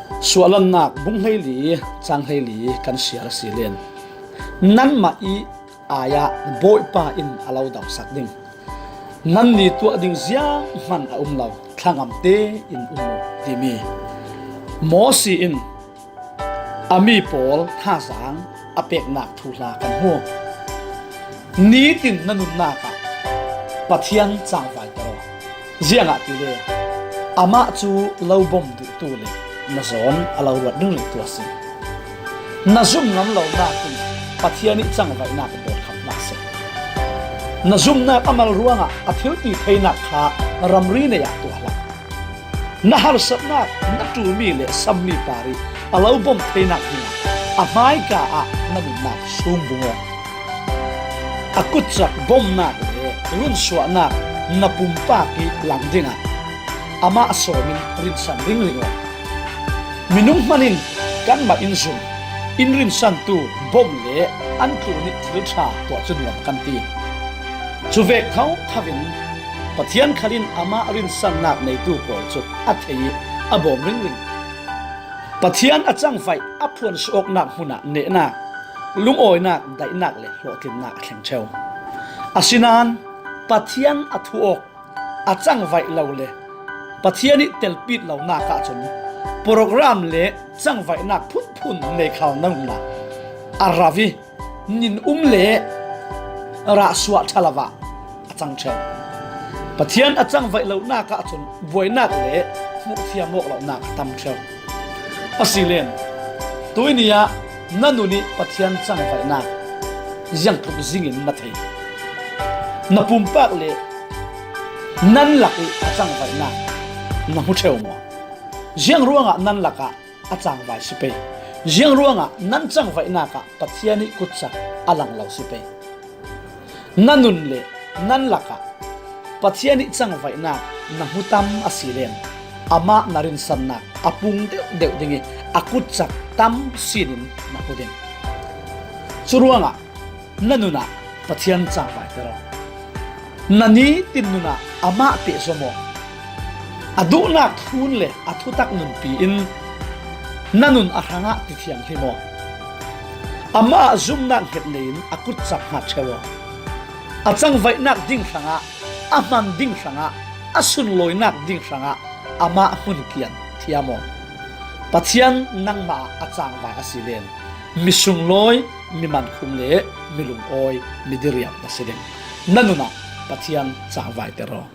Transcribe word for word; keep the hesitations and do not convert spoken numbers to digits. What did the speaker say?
Suahlannak bung hleili, cang hleili kan siar a si len. Nanmah i ai-ah Bawipa in a lo dausak ding. Nanni tuah ding zianghman a um lo, thlangamte in um uh, timi. Mosi in a mi pawl thazaang a peknak thuhla kan hmu. Nitin na nunnak ah Pathian cangvaiter aw. Ziangahtile amah cu lo bom duhtu le na zawn a lo ruat ringringtu a si. Na zum ngam lonak in Pathian i cangvaihnak dawt kham hlah seh. Na zumnak a mal ruangah a thilti theinak kha ramri nei ah tuah hlah. Na harsatnak na ṭulmi le sammi par i a lo bom theinak dingah a hmaika ah na nunnak sung bung aw. A kutcak bomnak le runsuahnak na pumpak i lang dingah amah sawmin rinsan ringring aw. Minung hman in kanmah in zum, in rinsantu bom le an tlun i thil ṭha tuah cu nuam kan ti. Cuvek thawngthaw in Pathian khal in amah rinsannak neitu pawl cu a thei i a bawm ringring. Pathian a cangvaih a phuansuh awknak hmun ah nehnak, lungawinak, daihnak le hlawhtlinnak a thleng ṭheu. Asinain Pathian a thu awk, a cangvaih lo le Pathian i telpit lonak ahcun program le cangvaihnak phunphun nei khal na nunnak a rau i, nin um le rah suah ṭha lo ah a cang ṭheu. Pathian a cangvaih lonak ahcun buainak le hmuh thiam awk lonak a tam ṭheu. Asile, tuini ah na nun i Pathian cangvaihnak ziangtluk zing in na thei? Na pumpak le nan lak i a cangvaihnak na hmu ṭheu maw? Ziang ruangah nan lakah a cangvai si pei? Ziang ruangah nan cangvaihnak ah Pathian i kutcak a lang lo si pei? Na nun le nan lakah Pathian i cangvaihnak na hmu tam a si len, amah na rinsannak a pung deuhdeuh ding i a kutcak tam sinin na hmu ding. Cu ruangah na nun ah Pathian cangvaiter aw. Na nitin nun ah amah pehzom aw. A duhnak thlun le a thutak nunpi in na nun a hrangah ti thianghlim aw. Amah ah zumnak hnget nei in a kutcak hngat ṭheu aw. A cangvaihnak ding hrangah, a hman ding hrangah, a sunlawinak ding hrangah amah hmun kian thiam aw. Pathian nangmah ah a cangvai a si len, mi sunglawi, mi mankhum le mi lungawi, mi diriam na si ding. Na nun ah Pathian cangvaiter aw.